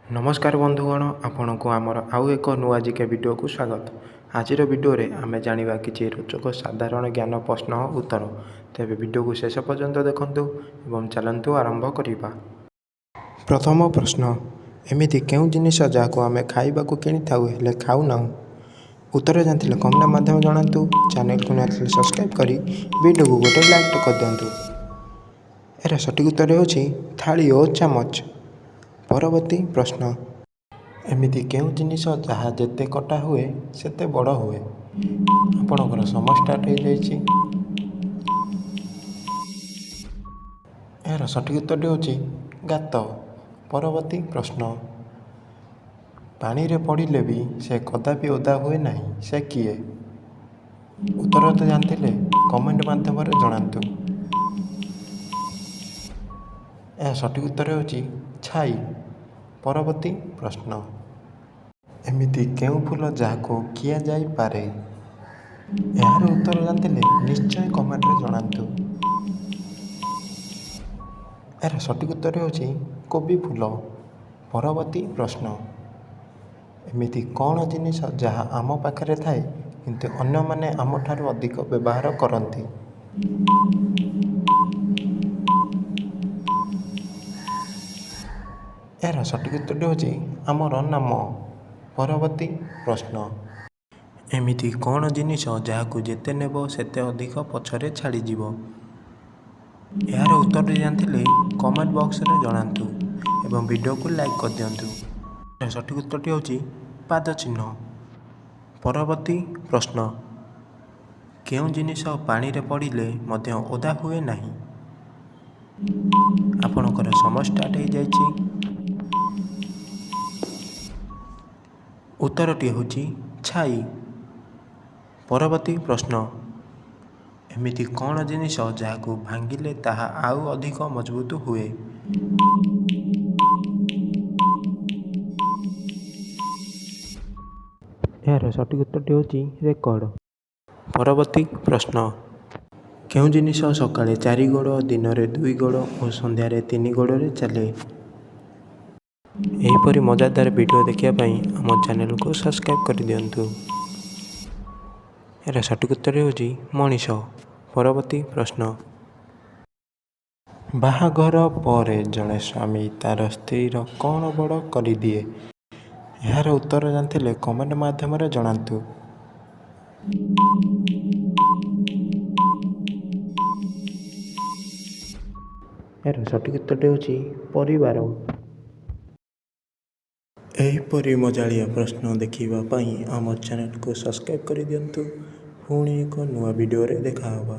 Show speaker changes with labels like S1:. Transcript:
S1: ନମସ୍କାର ବନ୍ଧୁଗଣ, ଆପଣଙ୍କୁ ଆମର ଆଉ ଏକ ନୂଆ ଜିକେ ଭିଡ଼ିଓକୁ ସ୍ୱାଗତ। ଆଜିର ଭିଡ଼ିଓରେ ଆମେ ଜାଣିବା କିଛି ରୋଚକ ସାଧାରଣ ଜ୍ଞାନ ପ୍ରଶ୍ନ ଉତ୍ତର। ତେବେ ଭିଡ଼ିଓକୁ ଶେଷ ପର୍ଯ୍ୟନ୍ତ ଦେଖନ୍ତୁ ଏବଂ ଚାଲନ୍ତୁ ଆରମ୍ଭ କରିବା। ପ୍ରଥମ ପ୍ରଶ୍ନ, ଏମିତି କେଉଁ ଜିନିଷ ଯାହାକୁ ଆମେ ଖାଇବାକୁ କିଣିଥାଉ ହେଲେ ଖାଉନାହୁଁ? ଉତ୍ତର ଜାଣିଥିଲେ କମେଣ୍ଟ ମାଧ୍ୟମରେ ଜଣାନ୍ତୁ। ଚ୍ୟାନେଲକୁ ନୂଆ ଥିଲେ ସବସ୍କ୍ରାଇବ୍ କରି ଭିଡ଼ିଓକୁ ଗୋଟେ ଲାଇକ୍ କରିଦିଅନ୍ତୁ। ଏହାର ସଠିକ୍ ଉତ୍ତର ହେଉଛି ଥାଳି ଓ ଚାମଚ। ପରବର୍ତ୍ତୀ ପ୍ରଶ୍ନ, ଏମିତି କେଉଁ ଜିନିଷ ଯାହା ଯେତେ କଟା ହୁଏ ସେତେ ବଡ଼ ହୁଏ? ଆପଣଙ୍କର ସମୟ ଷ୍ଟାର୍ଟ ହୋଇଯାଇଛି। ଏହାର ସଠିକ୍ ଉତ୍ତରଟି ହେଉଛି ଗାତ। ପରବର୍ତ୍ତୀ ପ୍ରଶ୍ନ, ପାଣିରେ ପଡ଼ିଲେ ବି ସେ କଦାପି ଓଦା ହୁଏ ନାହିଁ, ସେ କିଏ? ଉତ୍ତର ତ ଜାଣିଥିଲେ କମେଣ୍ଟ ମାଧ୍ୟମରେ ଜଣାନ୍ତୁ। ଏହା ସଠିକ୍ ଉତ୍ତର ହେଉଛି ଛାଇ। ପରବର୍ତ୍ତୀ ପ୍ରଶ୍ନ, ଏମିତି କେଉଁ ଫୁଲ ଯାହାକୁ ଖିଆଯାଇପାରେ? ଏହାର ଉତ୍ତର ଜାଣିଥିଲେ ନିଶ୍ଚୟ କମେଣ୍ଟରେ ଜଣାନ୍ତୁ। ଏହାର ସଠିକ୍ ଉତ୍ତର ହେଉଛି କୋବି ଫୁଲ। ପରବର୍ତ୍ତୀ ପ୍ରଶ୍ନ, ଏମିତି କ'ଣ ଜିନିଷ ଯାହା ଆମ ପାଖରେ ଥାଏ କିନ୍ତୁ ଅନ୍ୟମାନେ ଆମଠାରୁ ଅଧିକ ବ୍ୟବହାର କରନ୍ତି? ଏହାର ସଠିକ୍ ଉତ୍ତରଟି ହେଉଛି ଆମର ନାମ। ପରବର୍ତ୍ତୀ ପ୍ରଶ୍ନ, ଏମିତି କ'ଣ ଜିନିଷ ଯାହାକୁ ଯେତେ ନେବ ସେତେ ଅଧିକ ପଛରେ ଛାଡ଼ିଯିବ? ଏହାର ଉତ୍ତରଟି ଜାଣିଥିଲେ କମେଣ୍ଟ ବକ୍ସରେ ଜଣାନ୍ତୁ ଏବଂ ଭିଡ଼ିଓକୁ ଲାଇକ୍ କରିଦିଅନ୍ତୁ। ଏହାର ସଠିକ୍ ଉତ୍ତରଟି ହେଉଛି ପାଦ ଚିହ୍ନ। ପରବର୍ତ୍ତୀ ପ୍ରଶ୍ନ, କେଉଁ ଜିନିଷ ପାଣିରେ ପଡ଼ିଲେ ମଧ୍ୟ ଓଦା ହୁଏ ନାହିଁ? ଆପଣଙ୍କର ସମୟ ଷ୍ଟାର୍ଟ ହୋଇଯାଇଛି। ଉତ୍ତରଟି ହେଉଛି ଛାଇ। ପରବର୍ତ୍ତୀ ପ୍ରଶ୍ନ, ଏମିତି କ'ଣ ଜିନିଷ ଯାହାକୁ ଭାଙ୍ଗିଲେ ତାହା ଆଉ ଅଧିକ ମଜବୁତ ହୁଏ? ଏହାର ସଠିକ୍ ଉତ୍ତରଟି ହେଉଛି ରେକର୍ଡ଼। ପରବର୍ତ୍ତୀ ପ୍ରଶ୍ନ, କେଉଁ ଜିନିଷ ସକାଳେ ଚାରି ଗୋଡ଼, ଦିନରେ ଦୁଇ ଗୋଡ଼ ଓ ସନ୍ଧ୍ୟାରେ ତିନି ଗୋଡ଼ରେ ଚାଲେ? ଏହିପରି ମଜାଦାର ଭିଡ଼ିଓ ଦେଖିବା ପାଇଁ ଆମ ଚ୍ୟାନେଲକୁ ସବସ୍କ୍ରାଇବ୍ କରିଦିଅନ୍ତୁ। ଏହାର ସଠିକ୍ ଉତ୍ତର ହେଉଛି ମଣିଷ। ପରବର୍ତ୍ତୀ ପ୍ରଶ୍ନ, ବାହାଘର ପରେ ଜଣେ ସ୍ୱାମୀ ତାର ସ୍ତ୍ରୀର କ'ଣ ବଡ଼ କରିଦିଏ? ଏହାର ଉତ୍ତର ଜାଣିଥିଲେ କମେଣ୍ଟ ମାଧ୍ୟମରେ ଜଣାନ୍ତୁ। ଏହାର ସଠିକ୍ ଉତ୍ତରଟି ହେଉଛି ପରିବାର। ଏହିପରି ମଜାଳିଆ ପ୍ରଶ୍ନ ଦେଖିବା ପାଇଁ ଆମ ଚ୍ୟାନେଲକୁ ସବସ୍କ୍ରାଇବ୍ କରିଦିଅନ୍ତୁ। ପୁଣି ଏକ ନୂଆ ଭିଡ଼ିଓରେ ଦେଖା ହେବା।